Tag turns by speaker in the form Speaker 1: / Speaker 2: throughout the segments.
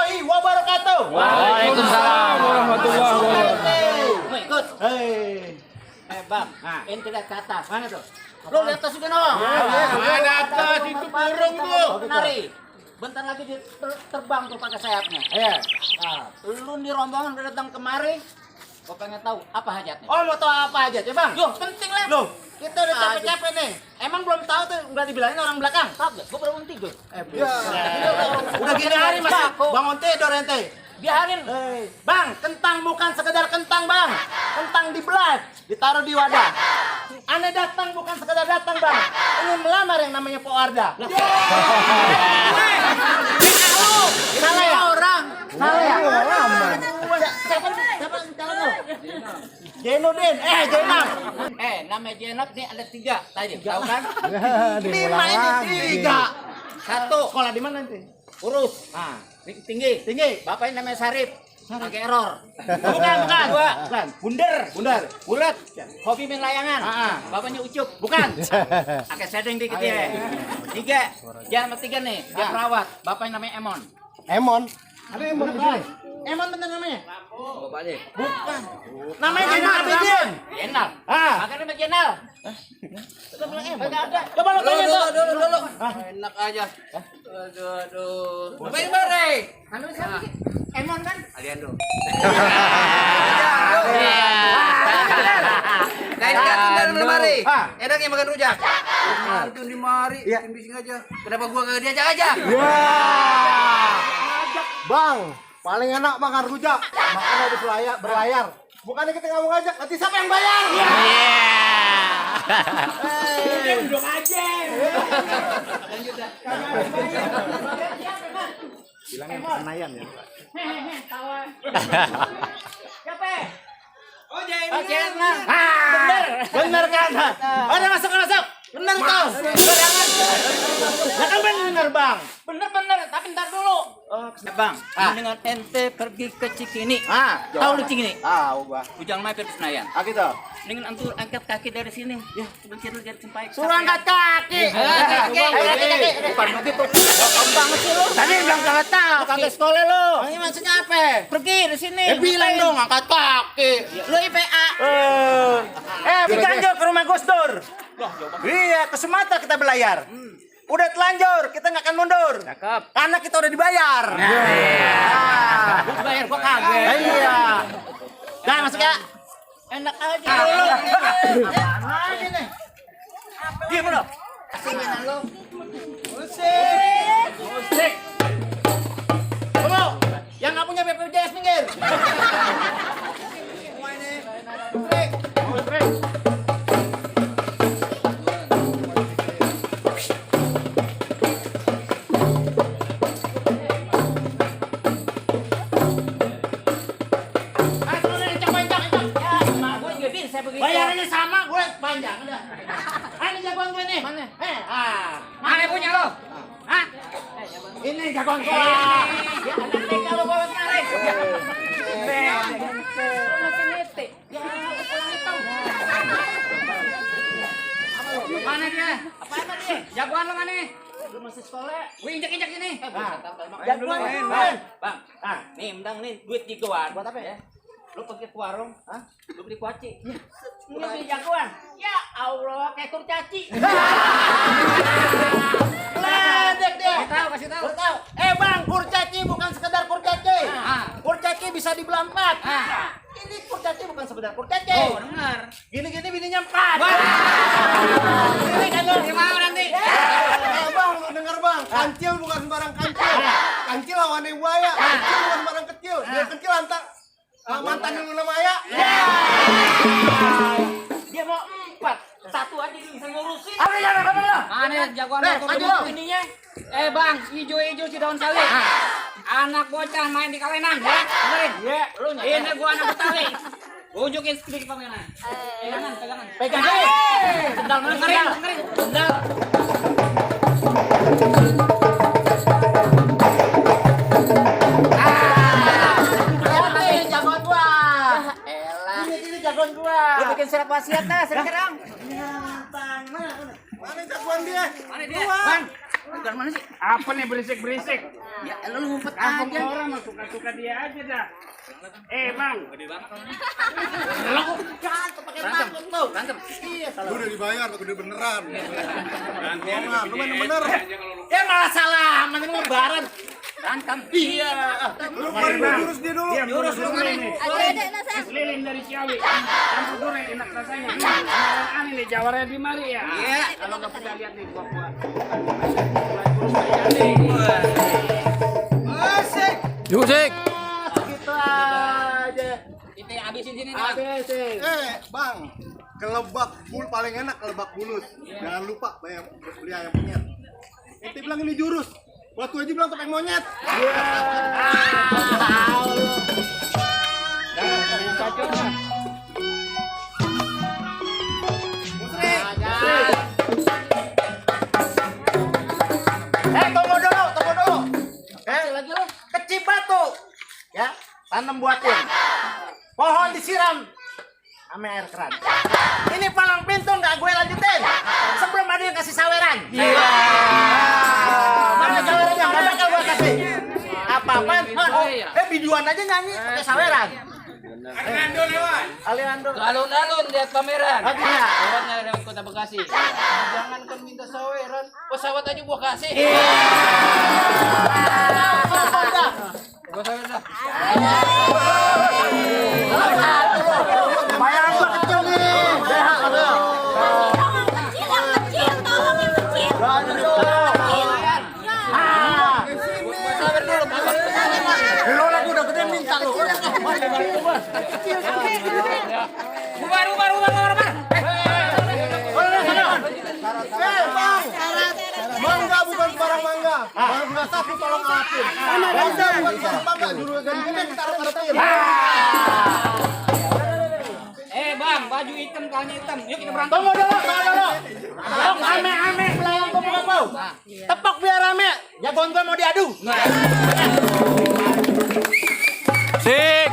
Speaker 1: warahmatullahi wabarakatuh.
Speaker 2: Waalaikumsalam warahmatullahi wabarakatuh.
Speaker 3: Mau ikut?
Speaker 1: Hei.
Speaker 3: Bang, ente lihat ke atas. Mana tuh? Lu lihat atas juga no.
Speaker 2: Mana atas itu burung tuh.
Speaker 3: Kenari. Bentar lagi dia terbang tuh pakai sayapnya.
Speaker 1: Iya.
Speaker 3: Nah, lu di rombongan udah datang kemari. Gua pengen tahu apa hajatnya.
Speaker 1: Oh, mau tahu apa aja ya, Bang?
Speaker 3: Yo, penting lah.
Speaker 1: Loh, kita udah capek-capek nih. Emang belum tahu tuh nggak dibilangin orang belakang?
Speaker 3: Tahu gak? Gua baru tidur.
Speaker 1: Udah gini hari masih bangun tidur ente.
Speaker 3: Biarin.
Speaker 1: Bang, kentang bukan sekedar kentang, Bang. Kentang dibelah, ditaruh di wadah. Aneh datang bukan sekedar datang, Bang. Ingin melamar yang namanya Po Arda. Salah ya?
Speaker 3: Orang.
Speaker 1: Salah ya? Siapa calon lu? Jenudin, Jenab.
Speaker 3: Namanya Jenab nih ada 3 tadi. Tahu kan?
Speaker 1: 5 ini 3.
Speaker 3: Satu,
Speaker 1: Sekolah di mana nanti?
Speaker 3: urus. Tinggi.
Speaker 1: Tinggi.
Speaker 3: Bapaknya namanya Sarip. Pakai error.
Speaker 1: Bukan.
Speaker 3: Dua, bunder.
Speaker 1: Bundar.
Speaker 3: Bulat. Hobi main layangan. Bapaknya Ucup. Bukan. Pakai sedeng dikit ya. 3, dia sama 3 nih. Dia perawat. Bapaknya namanya Emon.
Speaker 1: Emon. Ada Emon di sini. Emon bener namanya?
Speaker 3: Bapaknya.
Speaker 1: Bukan. Namanya Jenal Abidin.
Speaker 3: Jenal. Makanya nama Jenal. Kita bilang Emon. Enggak ada.
Speaker 1: Coba lo tanya tuh.
Speaker 3: Dulu. Enak aja. Aduh. Bapak ini bare. Anu siapa sih? Emon kan? Aliando. Kain kan lemari. Enak yang makan rujak. Itu di mari, bising aja. Kenapa gua kagak diajak aja?
Speaker 1: Bang, paling enak makan rujak. Makan habis berlayar. Bukannya kita nggak mau ngajak, nanti siapa yang bayar? Duduk aja. Bilangnya Senayan ya.
Speaker 3: Siapa?
Speaker 1: Oh,
Speaker 3: Jenal.
Speaker 1: Bener kan? Ada masuk. Bener tuh. Ya kan bener, Bang.
Speaker 3: Bener, tapi ntar dulu. Bang, dengan ente pergi ke Cikini. Tahu lu Cikini?
Speaker 1: Tahu, Bang.
Speaker 3: Ujang mampir ke Senayan.
Speaker 1: Gitu.
Speaker 3: Dengan antur angkat kaki dari sini. Ya, sebentar lu dari Cempai.
Speaker 1: Suruh angkat kaki.
Speaker 3: Kaki.
Speaker 1: Bukan begitu. Gampang banget sih lu. Tadi bilang kagak tahu, kagak sekolah lu. Ini maksudnya apa?
Speaker 3: Pergi dari sini.
Speaker 1: Bilang dong angkat kaki.
Speaker 3: Lu IPA.
Speaker 1: Lanjut ke rumah Gus Dur. Iya, ke Sumatera kita berlayar. Udah telanjur, kita nggak akan mundur.
Speaker 3: Cakep.
Speaker 1: Karena kita udah dibayar.
Speaker 3: Gua bayar gua kaget.
Speaker 1: Iya. Nah, masuk ya.
Speaker 3: Enak aja.
Speaker 1: Apaan aja nih?
Speaker 3: Diam lu. Asingan lu.
Speaker 1: Musik. Kamu yang nggak punya BPJS minggir. Musik. Bayarannya sama, gue panjang udah. Ini jagoan gue nih.
Speaker 3: Mana?
Speaker 1: Mana
Speaker 3: punya lo? Hah?
Speaker 1: Ini jagoan gue.
Speaker 3: Ya anak TK lo bawa kemarin. Masih netek. Ya, pulang hitam. Mana dia? Apa dia? Jagoan lo mana? Lu masih sekolah. Gue injek-injek sini.
Speaker 1: Jagoan.
Speaker 3: Bang. Nih, mendang nih duit jagoan. Buat apa ya? Lu pergi ke warung, lu beli kuaci. Ini beli jagoan. Ya Allah, kayak kurcaci.
Speaker 1: Ledek dia.
Speaker 3: Kasih tahu.
Speaker 1: Tahu. Bang, kurcaci bukan sekedar kurcaci. Kurcaci bisa dibelah 4. Ini kurcaci bukan sekedar kurcaci.
Speaker 3: Oh, dengar.
Speaker 1: Gini-gini bininya 4. Ini kan lu
Speaker 3: Gimana nanti?
Speaker 1: Bang, lu denger Bang, kancil bukan sembarang kancil. Kancil lawannya buaya. Kancil bukan sembarang kecil. Dia kecil mantan yang Luna Maya.
Speaker 3: Dia mau 4. Satu aja dia bisa ngurusin.
Speaker 4: Mana jagoan
Speaker 1: maju
Speaker 4: lo
Speaker 1: lo.
Speaker 4: ininya? Bang, hijau-hijau si daun sawi. Anak bocah main di kawenan ya. Dengerin.
Speaker 1: Iya, lu
Speaker 4: Ini gua anak Betawi. Unjukin sedikit kawenan. Pegangan.
Speaker 1: pegang.
Speaker 4: Sendal, dengerin. Sendal.
Speaker 1: Jagoan gua. Ini jagoan gua.
Speaker 3: Lu bikin surat wasiat dah sekarang.
Speaker 1: Mana jagoan dia?
Speaker 4: Mana dia?
Speaker 1: Bang,
Speaker 3: Tegar mana sih?
Speaker 2: Apa nih berisik-berisik?
Speaker 3: Ya, lu ngumpet
Speaker 2: Kampung
Speaker 3: aja.
Speaker 2: orang mah suka-suka dia aja dah. Bang.
Speaker 3: Berantem tuh, berantem.
Speaker 1: Iya,
Speaker 5: Lu udah dibayar, udah beneran.
Speaker 1: lu mana bener. Ya malah salah, mana lebaran.
Speaker 3: Berantem.
Speaker 1: Iya.
Speaker 5: Lu kemarin lu jurus dia dulu.
Speaker 2: Diam,
Speaker 3: Jurus lu mana?
Speaker 6: Ada nasa.
Speaker 2: Es lilin dari Ciawi. Campur durian enak rasanya. Kemarin aneh nih jawarnya di mari ya.
Speaker 3: Iya.
Speaker 2: Kalau nggak pernah lihat nih buah-buah.
Speaker 5: Yusik.
Speaker 1: Gitu aja.
Speaker 3: Kita habisin sini nih.
Speaker 1: Habisin.
Speaker 5: Bang, kelebak bul paling enak kelebak bulus. Jangan lupa bayar beli ayam penyet. Ente bilang ini jurus. Waktu aja bilang topeng monyet.
Speaker 1: Tunggu dulu. Lagi lu kecil batu. Ya, tanam buatin. Pohon disiram sama air keran. Ini palang pintu nggak gue lanjutin sebelum ada yang kasih saweran. Iya. Mana sawerannya? Nggak bakal gue kasih. Apa-apaan? Biduan aja nyanyi pakai saweran.
Speaker 2: Alendo lewat.
Speaker 1: Aliando.
Speaker 4: Alun-alun lihat pameran.
Speaker 1: Lagi ya.
Speaker 4: Lewatnya dari Kota Bekasi. Jangan kan minta saweran, pesawat aja gua kasih. Gua saweran dah.
Speaker 1: Bayaran gua kecil nih.
Speaker 6: Kecil, tolong yang kecil.
Speaker 4: Gua sawer dulu, Pak.
Speaker 1: Lo lagi udah gede minta lo.
Speaker 4: Bubar.
Speaker 1: Bang. Mangga bukan sembarang mangga. Mangga satu tolong maafin. Mangga bukan sembarang mangga. Juru ganti gede kita harus
Speaker 4: Bang, baju hitam, kalanya hitam. Yuk kita berantem.
Speaker 1: Tunggu dulu. Tepok ame-ame pelayan kumpul-kumpul. Tepok biar rame. Jagoan gue mau diadu.
Speaker 5: Sik.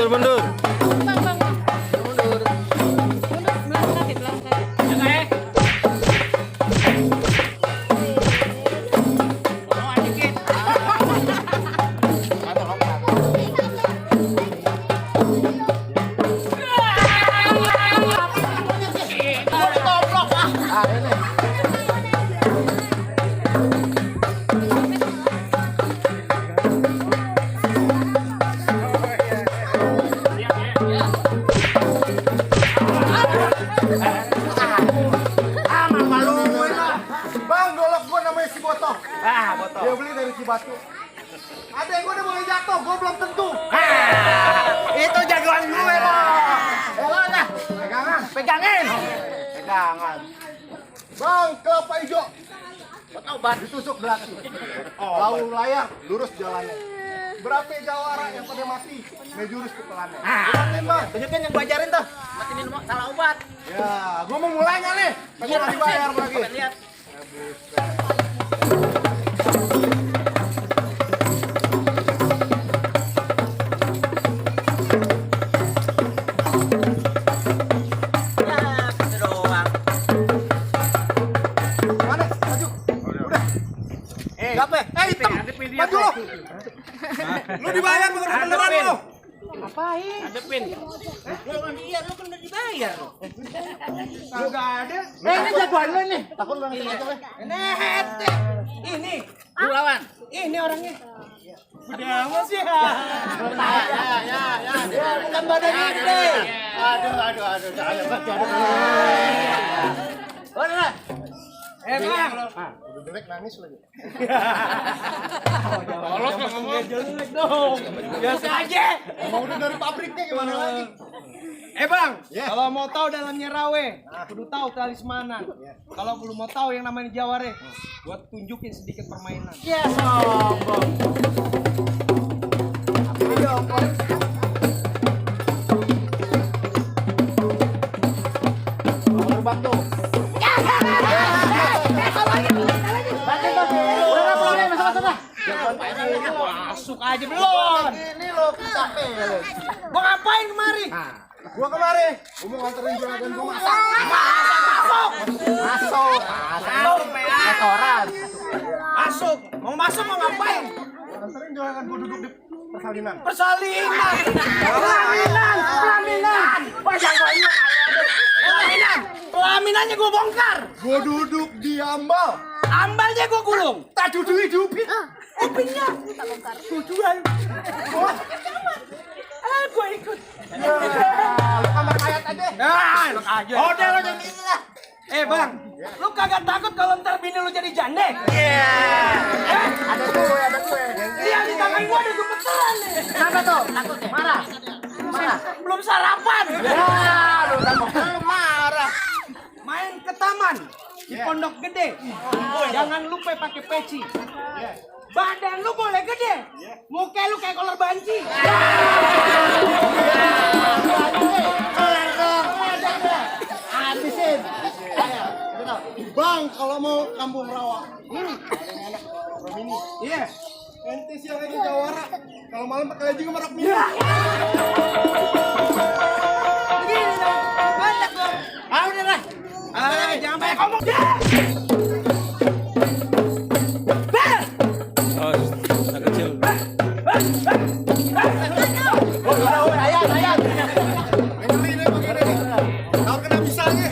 Speaker 5: Mundur.
Speaker 1: Bang, golok gue namanya si Botok.
Speaker 3: Botol.
Speaker 1: Dia beli dari Cibatu. Ada yang gue udah boleh jatuh, gue belum tentu.
Speaker 3: Itu jagoan gue, Bang.
Speaker 1: Mana? Pegangin. Bang, kelapa hijau. Obat ditusuk berarti. Lalu layar, lurus jalannya. Berapa jawara yang pada mati? Ngejurus ke pelannya. Bang.
Speaker 3: Tunjukin yang gue ajarin tuh. Matiin salah obat.
Speaker 1: Ya, gue mau mulainya nih. Pengen dibayar lagi.
Speaker 3: Pengen lihat. Ya, gitu doang.
Speaker 1: Mana? Maju. Udah. Gape? Hitam. Maju lo. Lu dibayar bukan beneran lo.
Speaker 2: Adepin.
Speaker 3: Iya, lu kan udah dibayar lo.
Speaker 1: Kagak ada. Ini jagoan lo nih. Takut lu nangis aja.
Speaker 3: Ini, lu lawan.
Speaker 1: Ini orangnya. Udah amat sih. Ya. Bukan badan gede. Aduh. Udah.
Speaker 4: Bang.
Speaker 1: Udah jelek nangis lagi.
Speaker 2: Polos lo ngomong.
Speaker 1: Jelek dong. Biasa aja. Mau udah dari pabriknya gimana lagi?
Speaker 7: Bang, kalau mau tahu dalamnya rawe, kudu tahu talismanan. Kalau belum mau tahu yang namanya jaware, buat tunjukin sedikit permainan.
Speaker 1: Ya sombong. Gerbang tuh.
Speaker 7: Masuk aja belum.
Speaker 1: Ini lo capek.
Speaker 7: Gua ngapain kemari?
Speaker 1: Gua kemari. Gua mau nganterin juragan gua masak. Masuk.
Speaker 5: persalinan.
Speaker 7: Persalinan. Pelaminan. Wah, jagoannya pelaminan. Pelaminannya gue bongkar.
Speaker 5: Gue duduk di ambal.
Speaker 7: Ambalnya gue gulung.
Speaker 5: Tak duduk di upin.
Speaker 7: Upinnya gue jual. Gue ikut.
Speaker 5: Kamar mayat aja.
Speaker 7: Nah, enak aja.
Speaker 1: Udah lo jadi ini lah.
Speaker 7: Bang, lu kagak takut kalau ntar bini lu jadi jande?
Speaker 1: Ada gue.
Speaker 7: Iya, di tangan gua ada gemeteran nih.
Speaker 1: Kenapa tuh? Takut ya? Marah.
Speaker 7: Belum sarapan.
Speaker 1: Ya, lu marah.
Speaker 7: Main ke taman di Pondok Gede. Jangan lupa pakai peci. Badan lu boleh gede. Muka lu kayak kolor banci.
Speaker 1: Habisin.
Speaker 5: Bang, kalau mau kampung rawa.
Speaker 7: Iya.
Speaker 5: Ente siang aja jawara. Kalau malam pakai lagi merak mini.
Speaker 7: Begini dong. Banyak dong.
Speaker 1: Udah lah.
Speaker 7: Jangan banyak ngomong.
Speaker 1: Ayat.
Speaker 5: Ini nih begini nih. Kalau kena misalnya.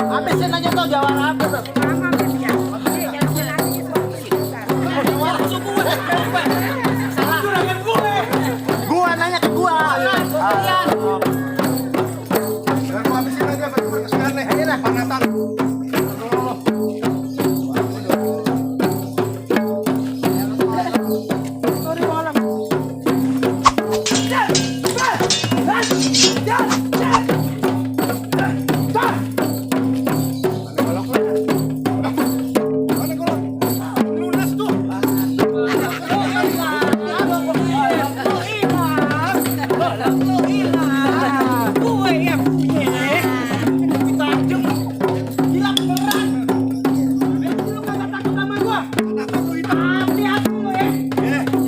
Speaker 1: Habisin aja tuh jawara apa tuh. Gua nanya ke gua.
Speaker 5: Biar gua habisin aja baju kesukaan nih. Ini lah panasan. Lunas tuh.
Speaker 7: Gue yang punya. Tajam. Gila beneran. Lu kagak takut sama gua? Hati-hati lu ya.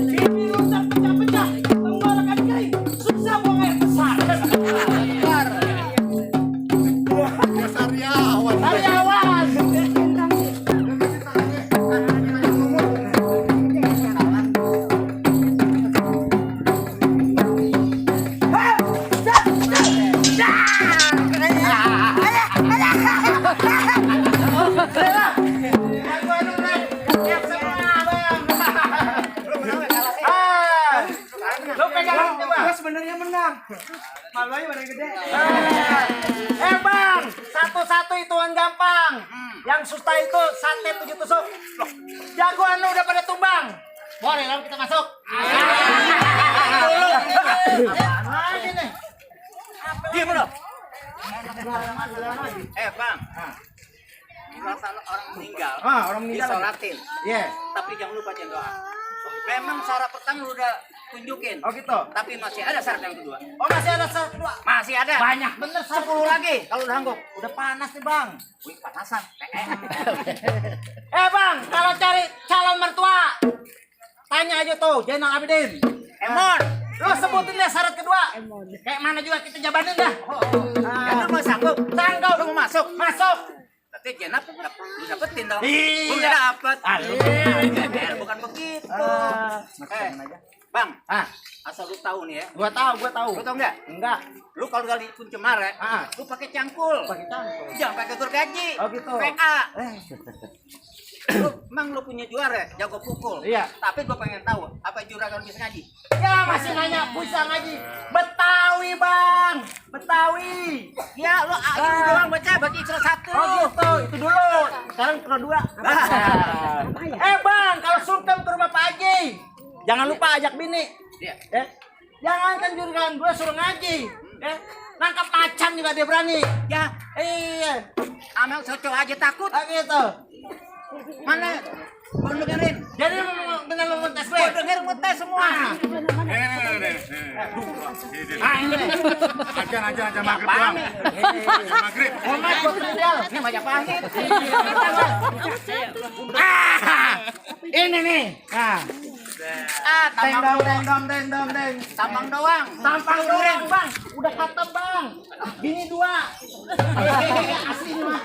Speaker 7: Bini lu ntar pecah-pecah. Tenggorokan kering. Susah buang air besar.
Speaker 5: Sariawan.
Speaker 1: Karyawan.
Speaker 7: Lu pegang gua sebenarnya menang. Malu aja badan gede.
Speaker 1: Bang, satu-satu hitungan gampang. Yang susah itu sate 7 tusuk. Loh, jagoan lu udah pada tumbang. Boleh lalu kita masuk. Apaan lagi nih?
Speaker 3: Diam lo. Bang. Perasaan orang meninggal.
Speaker 1: Orang meninggal.
Speaker 3: Disolatin.
Speaker 1: Iya.
Speaker 3: Tapi jangan lupa jangan doa. Memang syarat pertama lu udah tunjukin.
Speaker 1: Oh gitu.
Speaker 3: Tapi masih ada syarat yang kedua.
Speaker 1: Oh masih ada satu dua.
Speaker 3: Masih ada.
Speaker 1: Banyak bener
Speaker 3: 10 lagi kalau udah sanggup.
Speaker 1: Udah panas nih bang.
Speaker 3: Wih, panasan.
Speaker 1: Bang, kalau cari calon mertua, tanya aja tuh Jenal Abidin.
Speaker 3: Emon.
Speaker 1: Lu sebutin deh syarat kedua. Kayak mana juga kita jabanin dah.
Speaker 3: Kan lu mau sanggup.
Speaker 1: Sanggup.
Speaker 3: Lu mau masuk.
Speaker 1: Masuk.
Speaker 3: Tapi jenap lu dapetin dong.
Speaker 1: Iya.
Speaker 3: Lu udah dapet. Bukan begitu. Bang, asal lu tahu nih ya.
Speaker 1: Gua tahu.
Speaker 3: Lu tahu enggak?
Speaker 1: Enggak.
Speaker 3: Lu kalau kali pun cemare, lu pakai cangkul.
Speaker 1: Pakai cangkul.
Speaker 3: Jangan pakai gergaji.
Speaker 1: Oh gitu.
Speaker 3: PA. Emang lu punya juara, jago pukul.
Speaker 1: Iya.
Speaker 3: Tapi gua pengen tahu, apa juragan bisa ngaji?
Speaker 1: Ya masih nanya bisa ngaji. Betawi bang. Betawi.
Speaker 3: Ya, lu ini doang baca Isra 1.
Speaker 1: Oh gitu. Itu dulu. Sekarang kedua. Bang, kalau sungkem ke rumah Pak Haji, jangan lupa ajak bini.
Speaker 3: Iya.
Speaker 1: Ya. Jangankan juragan gue suruh ngaji. Ya. Nangkap macan juga dia berani.
Speaker 3: Ya,
Speaker 1: Iya.
Speaker 3: Amel cocok aja takut.
Speaker 1: Ah gitu.
Speaker 3: Mana? Gua dengerin.
Speaker 1: Jadi benar lu ngetes gue.
Speaker 3: Gua denger ngetes semua.
Speaker 1: Ah ini.
Speaker 5: Ajan maghrib doang. Maghrib.
Speaker 1: Muhammad gue tinggal.
Speaker 3: Ini banyak pahit.
Speaker 1: Ini nih. Nah. Deng.
Speaker 3: Tampang doang.
Speaker 1: Tampang doang bang. Udah kata bang. Bini 2. Asli nih mah.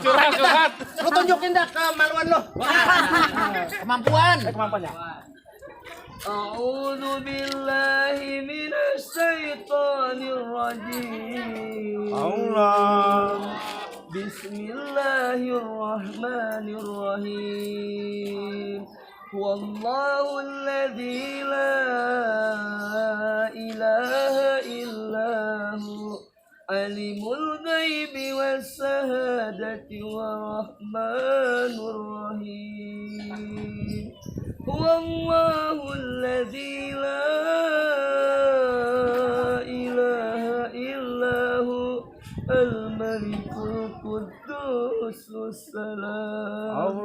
Speaker 2: Curhat.
Speaker 1: Lu tunjukin dah kemaluan lu.
Speaker 3: Kemampuan.
Speaker 1: Kemampuannya.
Speaker 7: A'udzu billahi minasy syaithanir rajim.
Speaker 1: Allah.
Speaker 7: Bismillahirrahmanirrahim. Wallahu alladzi la ilaha illahu alimul ghaibi was shahadati warahmanur rahim. Wallahu alladzi la ilaha illahu al-malikul quddus salam.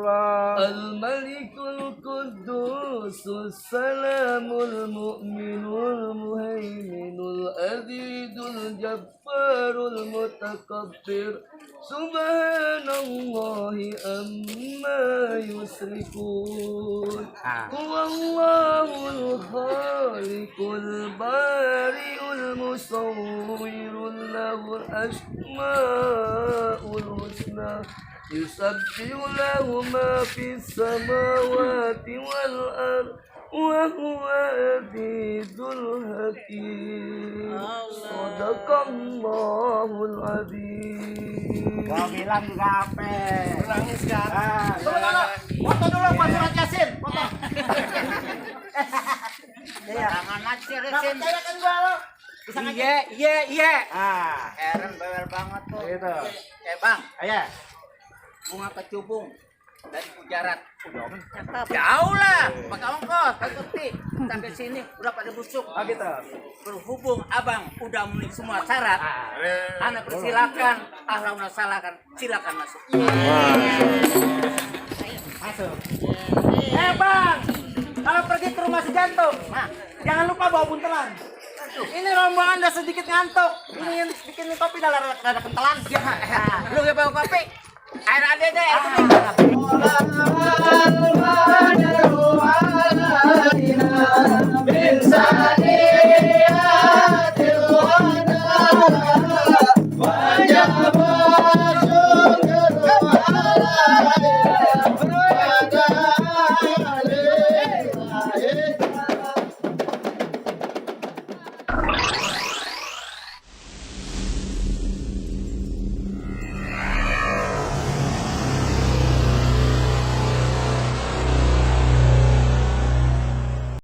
Speaker 7: Al-malikul quddus salamul mu'minul muhaiminul azizul jabbarul mutakabbir. Subhanallahi amma yusrikun. Huwallahul khaliqul bari'ul musawwirul lahul asma'ul husna. Yusabbihu lahu ma fis samawati wal ardh wa huwa azizul hakim. Sadaqallahul azim.
Speaker 1: Gua bilang juga apa? Bilangin sekarang. Tunggu. Foto dulu Pak Surat Yasin. Foto. Iya.
Speaker 3: Jangan naksir
Speaker 1: Nggak
Speaker 3: Sin.
Speaker 1: percaya kan gua lo? Bisa ngaji?
Speaker 3: Iya.
Speaker 1: Ah,
Speaker 3: Eren bawel banget tuh.
Speaker 1: gitu.
Speaker 3: Bang,
Speaker 1: Ayo.
Speaker 3: bunga kecubung dari Gujarat. Jauh lah, pakai ongkos, ngerti. Sampai sini udah pada busuk.
Speaker 1: Oh gitu.
Speaker 3: Berhubung abang udah memenuhi semua syarat, anak persilakan, ahlan salahkan, silakan masuk.
Speaker 1: Masuk. Bang, kalau pergi ke rumah si Jantung, jangan lupa bawa buntelan. Ini rombongan udah sedikit ngantuk. Ini bikin kopi dah rada kentelan.
Speaker 3: Lu gak bawa kopi? Air ada deh, air putih.